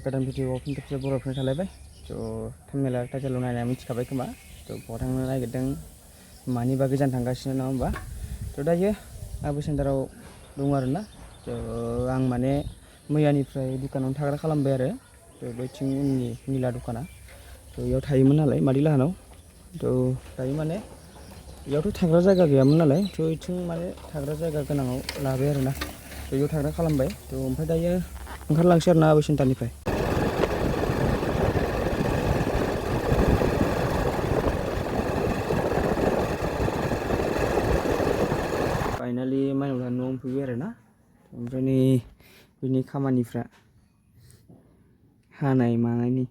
गोदान भिडिअ फिन खेबसे बर'फोरनि थालायबाय थाम्बनेला टाइटेलाव नायना मिथिखाबाय खोमा बहा थांनो नागिरदों मानि बागै जानो थांगासिनो नङा होमबा दायो आबो सेन्टाराव दं आरोना आं माने मैयानिफ्राय दुखानावनो थाग्रा खालामबाय आरो बैथिं उननि निला दखाना बेयाव थायोमोन नालाय मादै लाहानाव दायो माने बेयावथ' थाग्रा जायगा गैयामोन नालाय बेथिं माने थाग्रा जायगा गोनाङाव लाबाय आरोना बेयाव थाग्रा खालामबाय ओमफ्राय दायो ओंखारलांसै आरोना आबो सेन्टारनिफ्राय फाइनालि माइनाव लाहानि न'आव मोनफैबाय आरोना ओमफ्राय नै बिनि खामानिफ्रा हानाय मानायनि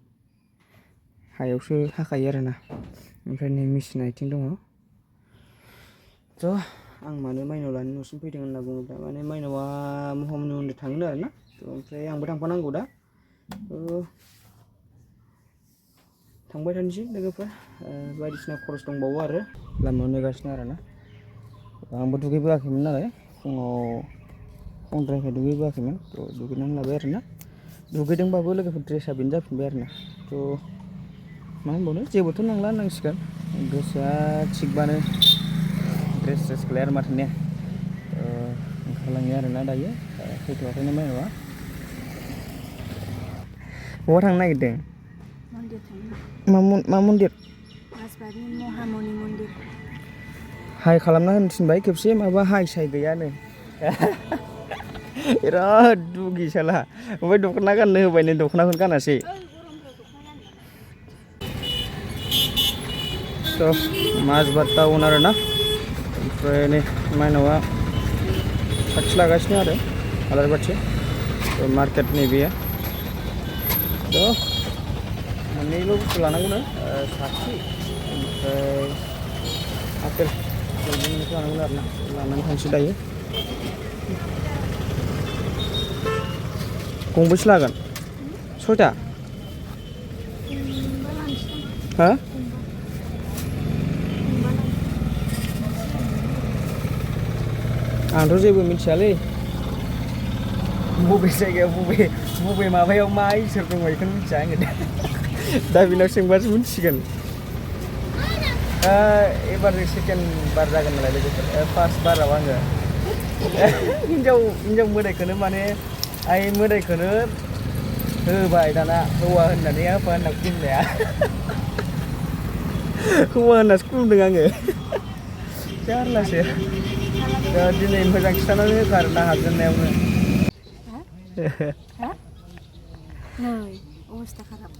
हायावसो हाखायो आरोना ओमफ्राय नै मेचिन आथिं दङ आं मानो माइनाव लाहानि न'सिम फैदों होनना बुङोब्ला माने माइनावा महामुनि मन्दिर थांनो आरोना ओमफ्राय आंबो थांफानांगौ दा थांबाय थानोसै लोगोफोर बायदिसिना खरस दंबावो आरो लामायाव नेगासिनो आरोना आंबो दुगैबोआखैमोन नालाय फुंद्रायनिफ्राय दुगैबोआखैमोन दुगैनानै लाबाय आरोना दुगैदोंबाबो लोगोफोर ड्रेसा बेनो जाफिनबाय आरोना मा होनबावनो जेबोथ' नांला होननांसिगोन गोसोआ थिगबानो ड्रेसखौलाय आरो माथो ने ओंखारलाङो आरोना दायो फैथ'वाखैनो माइनावा बहा थांनो नागिरदों मन्दिर थांनो मा मन्दिर राजबारि महामुनि मन्दिर हाय खालामना होनो थिनबाय खेबसे माबा हाय साय गैयानो बिराद दुगि साला ओमफ्राय दख'ना गाननो होबाय नै दख'नाखौनो गानासै माजबाद टाउन आरोना ओमफ्राय नै माइनावा साथि लागासिनो आरो आलारि बाथि मार्केट नैबेयो मोननैल' बुस्थु लानांगौनो साथि ओमफ्राय आपेल लानांगोन आरोना लानानै थांसै दायो गंबेसे लागोन 6टा हा आंथ' जेबो मिथियालै बबे जायगायाव बबे माबायाव मा इसोर दङ बेखौनो मिथिया आङो दा बिनाव सोंबासो मिथिसिगोन एबार सेकेन्ड बार जागोन नालाय लोगोफोर फार्स्ट बाराव आङो हिन्जाव मोदायखौनो माने आइ मोदायखौनो होबाय दाना हौवा होननानै आफा होनना खुलुमनाया हौवा होननासो खुलुमदों आङो जारलासो दिनै मोजां खिन्थानानै होखा आरोना हाबजेननायावनो अबस्था खाराब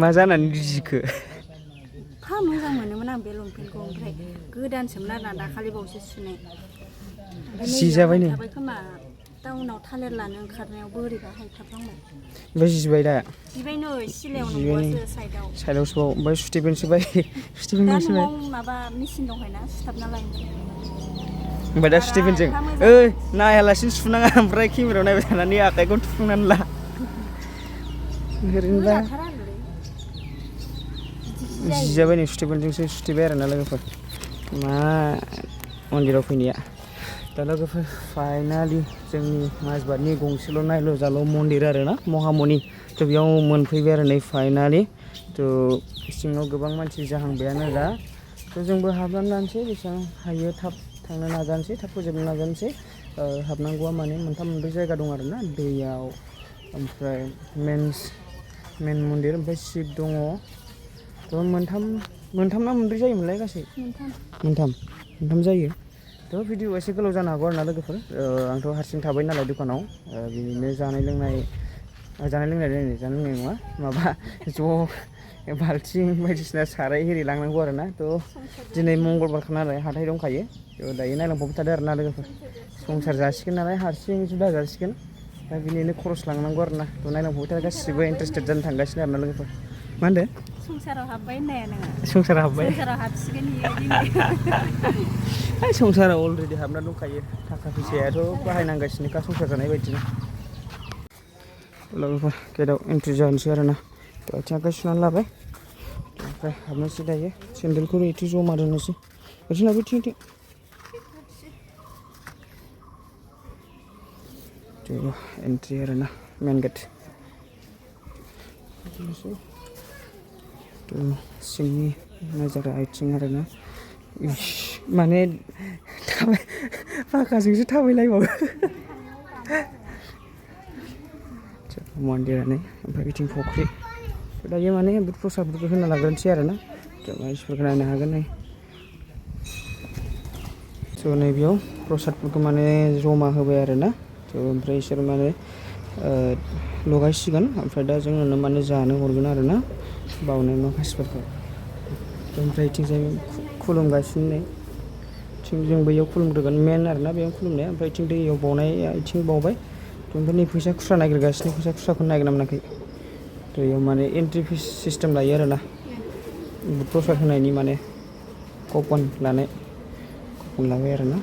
मा जानानै गिखो फा मोजां मोनोमोन आं बे लंपेन्टखौ ओमफ्राय गोदानसोमोन आरोना दाखालि बावैसो सुनाय जि जाबाय नो खोमा टाउनाव थालिर लानो ओंखारनायाव बोरैबा हायथाफ्लांबाय ओमफ्राय जिबाय दा जिबाय नै सिलायाव नंबावसो साइडआवसो ओमफ्राय सुथेफिनसो बाय दा न'आव माबा मेचिन दंखायना सुथाबना लायनो ओमफ्राय दा स्टिफेनजों नायालासिनो सुनाङा ओमफ्राय केमेरायाव नायबाय थानानै आखाइखौ थुफ्लुंनानै ला ओरैनोबा जिजाबाय नै स्टिफेनजोंसो सुथेबाय आरोना लोगोफोर मा मन्दिराव फैनाया दा लोगोफोर फाइनालि जोंनि माजबादनि गंसेल' नायल' जाल' मन्दिर आरोना महामुनि बेयाव मोनफैबाय आरो नै फाइनालि सिङाव गोबां मानसि जाहांबायानो दा जोंबो हाबनानै लानोसै बेसेबां हायो थाब थांनो नाजानोसै थाब फोजोबनो नाजानोसै हाबनांगौआ माने मोनथाम मोनब्रै जायगा दं आरोना दैयाव ओमफ्राय मेन मन्दिर ओमफ्राय शिब दङ मोनथाम ना मोनब्रै जायोमोनलाय गासै मोनथाम जायो भिडिअ एसे गोलाव जानो हागौ आरोना लोगोफोर आंथ' हारसिं थाबाय नालाय दुखानाव बिदिनो जानाय लोंनाय नङा माबा ज' बाल्थिं बायदिसिना साराय एरि लांनांगौ आरोना दिनै मंगलबारखा नालाय हाथाय दंखायो दायो नायलांफाबाय थादो आरोना लोगोफोर संसार जासिगोन नालाय हारसिं जुदा जासिगोन दा बिनिनो खरस लांनांगौ आरोना नायलांफाबाय थादो गासिबो इन्टारेस्टेड जानो थांगासिनो आरोना लोगोफोर मा होनदों संसाराव हाबबाय होननाया नोङो संसाराव हाबबाय संसाराव हाबसिगोन संसाराव अलरेडि हाबना दंखायो थाखा फैसायाथ' बाहायनांगासिनोखा संसार जानाय बायदिनो लोगोफोर गेटआव एन्ट्रि जानोसै आरोना आथिं आखाइ सुनानै लाबाय ओमफ्राय हाबनोसै दायो सेन्देलखौ एसे जमा दोननोसै ओरैनो बिथिं एन्ट्रि आरोना मेन गेट tuh सिंनि नजारा आइथिं आरोना माने फाखाजोंसो थाबायलायबावो मन्दिरानो ओमफ्राय बिथिं फुख्रि दायो माने बुट प्रसादफोरखौ होना लाग्रोनोसै आरोना मानसिफोरखौ नायनो हागोन नै स' नैबेयाव प्रसादफोरखौ माने जमा होबाय आरोना थ' ओमफ्राय इसोर माने लगायसिगोन ओमफ्राय दा जोंनो माने जानो हरगोन आरोना बावनाय माखासेफोरखौ ओमफ्राय इथिंजाय खुलुमगासिनो नै थिं जों बैयाव खुलुमग्रोगोन मेन आरोना बेयाव खुलुमनाया ओमफ्राय इथिं दैयाव बावनाया इथिं बावबाय ओमफ्राय नै फैसा खुस्रा नागिरगासिनो फैसा खुस्राखौनो नागिरना मोनाखै दैयाव माने एन्ट्रि फिस सिस्टेम लायो आरोना बुट प्रसाद होनायनि माने कपन लानाय कपन लाबाय आरोना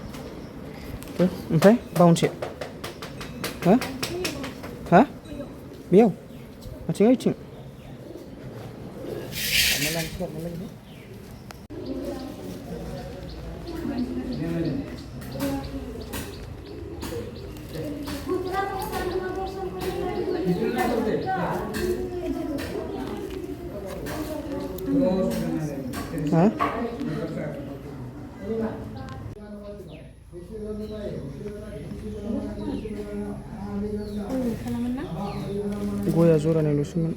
ओमफ्राय बाउनोसै हा हा बेयाव आथिं आथिं हा गया जरानायल'सोमोन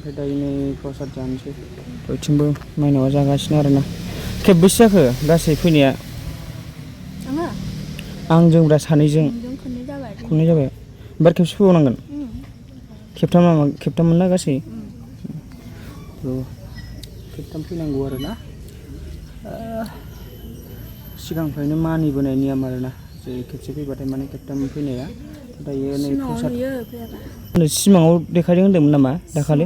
ओमफ्राय दायो नै प्रसाद जानोसै बयथिंबो माइनावा जागासिनो आरोना खेबबेसे जाखो गासै फैनाया आं जोंब्रा सानैजों खननै जाबाय एबार खेबसे फैबावनांगोन खेबथाम नामा खेबथाममोन ना गासै खेबथाम फैनांगौ आरोना सिगांनिफ्रायनो मानिबोनाय नियम आरोना जे खेबसे फैबाथाय माने खेबथाम फैनाया दायो नै प्रसाद सिमाङाव देखायदों होन्दोंमोन नामा दाखालि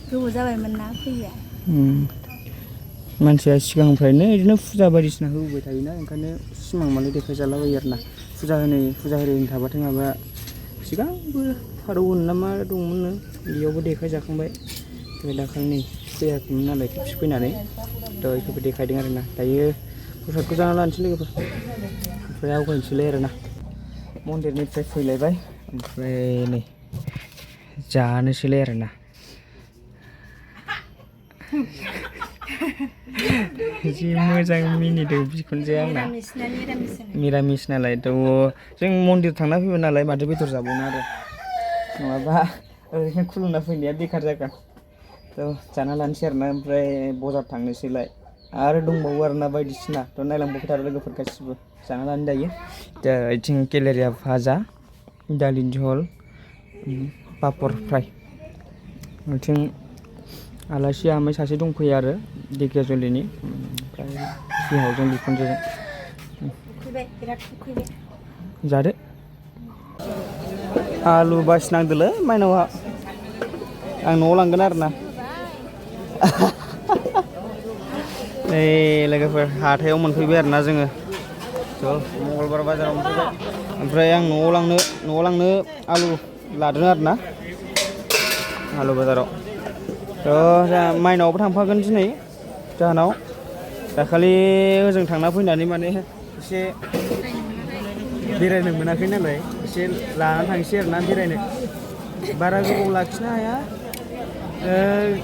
गोबाव जाबायमोन ना फैया मानसिया सिगांनिफ्रायनो बिदिनो फुजा बायदिसिना होबोबाय थायोना ओंखायनो सिमां माने देखायजालाबायो आरोना फुजा होनो थाबाथाय माबा सिगांबो फारौ होनो ना मा दंमोननो बेयावबो देखायजाखांबाय ओमफ्राय दाखालि नै फैयाखैमोन नालाय खेबसे फैनानै थ' बेखौबो देखायदों आरोना दायो प्रसादखौ जाना लानोसै लोगोफोर ओमफ्राय आवगायनोसैलाय आरोना मन्दिरनिफ्राय फैलायबाय ओमफ्राय नै जानोसैलाय आरोना जि मोजां मिनिदों बिखुनजोआ आंना मिरामिस नालाय थ' जों मन्दिर थांना फैबाय नालाय माथो बेदर जाबावनो आरो नङाबा ओरैनो खुलुमना फैनाया बेखार जागोन थ' जाना लानोसै आरोना ओमफ्राय बजार थांनोसैलाय आरो दंबावो आरोना बायदिसिना थ' नायलांबाय थादो लोगोफोर गासिबो जाना लानो दायो दा बिथिं केलेरिया भाजा दालि झल पापर फ्राय बिथिं आलासि आमाइ सासे दंफैयो आरो ढेकियाजुलिनि ओमफ्राय बिहावजों बिखुनजोजों जादो आलु बासिनांदोलै माइनावहा आं न'आव लांगोन आरोना नै लोगोफोर हाथायाव मोनफैबाय आरोना जोङो थ' मंगलबार बाजाराव मोनफैबाय ओमफ्राय आं न'आव लांनो आलु लादों आरोना आलु बाजाराव थ' जोंहा माइनावबो थांफागोन दिनै जाहोनाव दाखालि ओजों थांना फैनानै माने एसे बेरायनो मोनाखै नालाय एसे लानानै थांसै आरोना बेरायनो बारा गोबाव लाखिनो हाया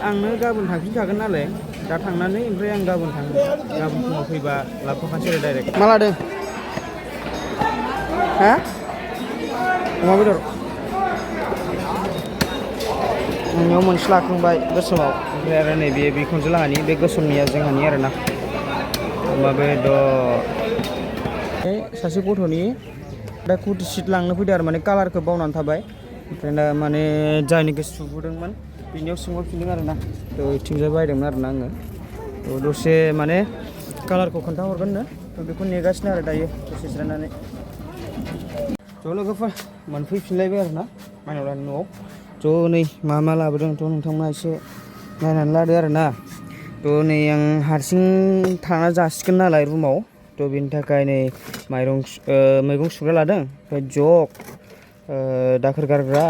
आंनो गाबोन थांफिनखागोन नालाय दा थांनानै ओमफ्राय आं गाबोन फुङाव फैबा लाबोफाखानोसै आरो डाइरेक्ट मा लादों हा अमा बेदर नोंनियाव मोनसे लाखांबाय गोसोमाव ओमफ्राय आरो नैबे बिखुनजो लाहानि बे गोसोमनिया जोंहानि आरोना अमा बेदर सासे गथ'नि दा कुर्टि सिट लांनो फैदों आरो माने कालारखौ बावनानै थाबाय ओमफ्राय दा माने जायनिखौ सुबोदोंमोन बिनियाव सोंहरफिनदों आरोना थ' इथिंजाय बायदोंमोन आरोना आङो थ' दसे माने कालारखौ खोन्थाहरगोननो थ' बेखौ नेगासिनो आरो दायो दसे जिरायनानै ज' लोगोफोर मोनफैफिनलायबाय आरो ना माइनावलानि न'आव ज' नै मा मा लाबोदों थ' नोंथांमोना एसे नायनानै लादो आरो ना थ' नै आं हारसिं थाना जासिगोन नालाय रुमाव थ' बेनि थाखाय नै मैगं सुग्रा लादों ओमफ्राय जग दाखोर गारग्रा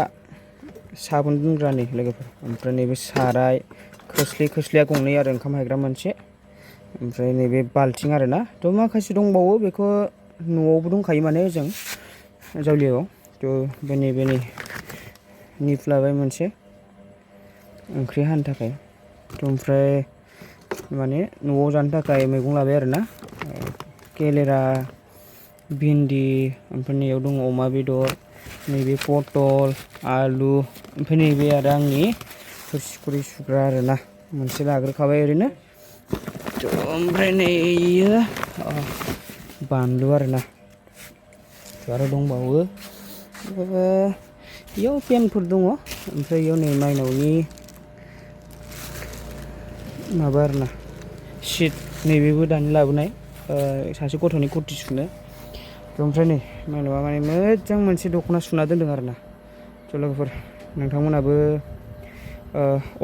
साबुन दोनग्रा नै लोगोफोर ओमफ्राय नैबे साराय खोस्लिया गंनै आरो ओंखाम हायग्रा मोनसे ओमफ्राय नैबे बाल्थिं आरो ना थ' माखासे दंबावो बेखौ न'आवबो दंखायो माने ओजों जावलियाव थ' नैबे निफ लाबाय मोनसे ओंख्रि हानो थाखाय थ' ओमफ्राय माने न'आव जानो थाखाय मैगं लाबाय आरो ना केलेरा भिन्दि ओमफ्राय नैयाव दङ अमा बेदर नैबे पटल आलु ओमफ्राय नैबे आरो आंनि थोरसि खुरै सुग्रा आरो ना मोनसे लाग्रोखाबाय ओरैनो ओमफ्राय नैयो बानलु आरो ना आरो दंबावो बेयाव पेनफोर दङ ओमफ्राय बेयाव नै माइनावनि माबा आरो ना सिट नैबेबो दानि लाबोनाय सासे गथ'नि कुर्ति सुनो ओमफ्राय नै माइनावा माने मोजां मोनसे दख'ना सुना दोनदों आरो ना थ' लोगोफोर नोंथांमोनाबो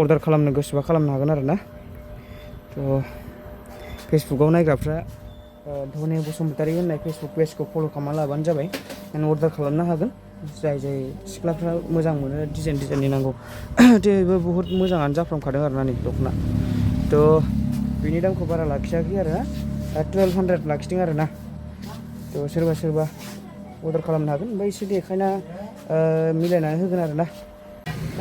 अर्डार खालामनो गोसोबा खालामनो हागोन आरो ना थ' फेसबुकाव नायग्राफ्रा धने बसुमतारी होननाय फेसबुक पेजखौ फल' खालामना लाबानो जाबाय नों अर्डार खालामनो हागोन जाय सिख्लाफ्रा मोजां मोनो डिजाइननि नांगौ बेबो बुहुत मोजाङानो जाफ्रामखादों आरो ना नै दख'ना थ' बिनि दामखौ बारा लाखियाखै आरो 1200 लाखिदों आरो ना थ' सोरबा अर्डार खालामनो हागोन ओमफ्राय एसे देखायना मिलायनानै होगोन आरो ना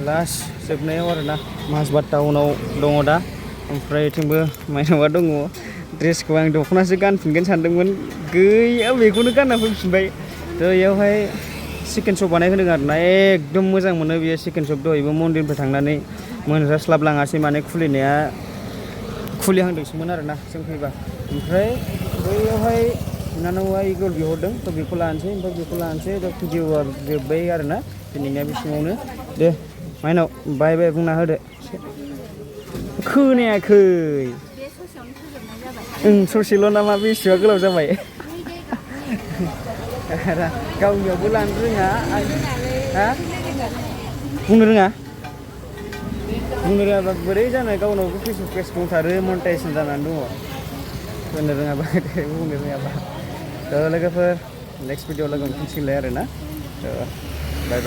लास्ट जोबनायाव आरो ना माजबाद टाउनाव दङ दा ओमफ्राय बिथिंबो माइनावा दङ ड्रेसखौ आं दख'नासो गानफिनगोन सानदोंमोन गैया बेखौनो गानना फैफिनबाय थ' बेयावहाय चिकेन चप बानायहोदों आरो ना एकदम मोजां मोनो बेयो चिकेन चप दहायबो मन्दिरनिफ्राय थांनानै मोनजास्लाबलाङासै माने खुलिहांदोंसोमोन आरो ना जों फैबा ओमफ्राय बैयावहाय बिनानावा इगल बिहरदों थ' बेखौ लानोसै थ' भिडिअआ जोब्बाय आरो ना दिनैनिया बेसिमावनो दे माइनाव बाय बुंना होदो खोनायाखै बे ससेयावनो फोजोबनाय जाबाय ससेल' नामा बेसेबा गोलाव जाबाय गावनियावबो लानो रोङा हा बुंनो रोङाबा बोरै जानो गावनावबो फेसबुक पेज दंथारो मनेटाइजेसन जानानै दङ होनो रोङाबा बुंनो रोङाबा थ' लोगोफोर नेक्स्ट भिडिअ लोगो मोनफिनसिगोनलाय आरो ना थ' बाय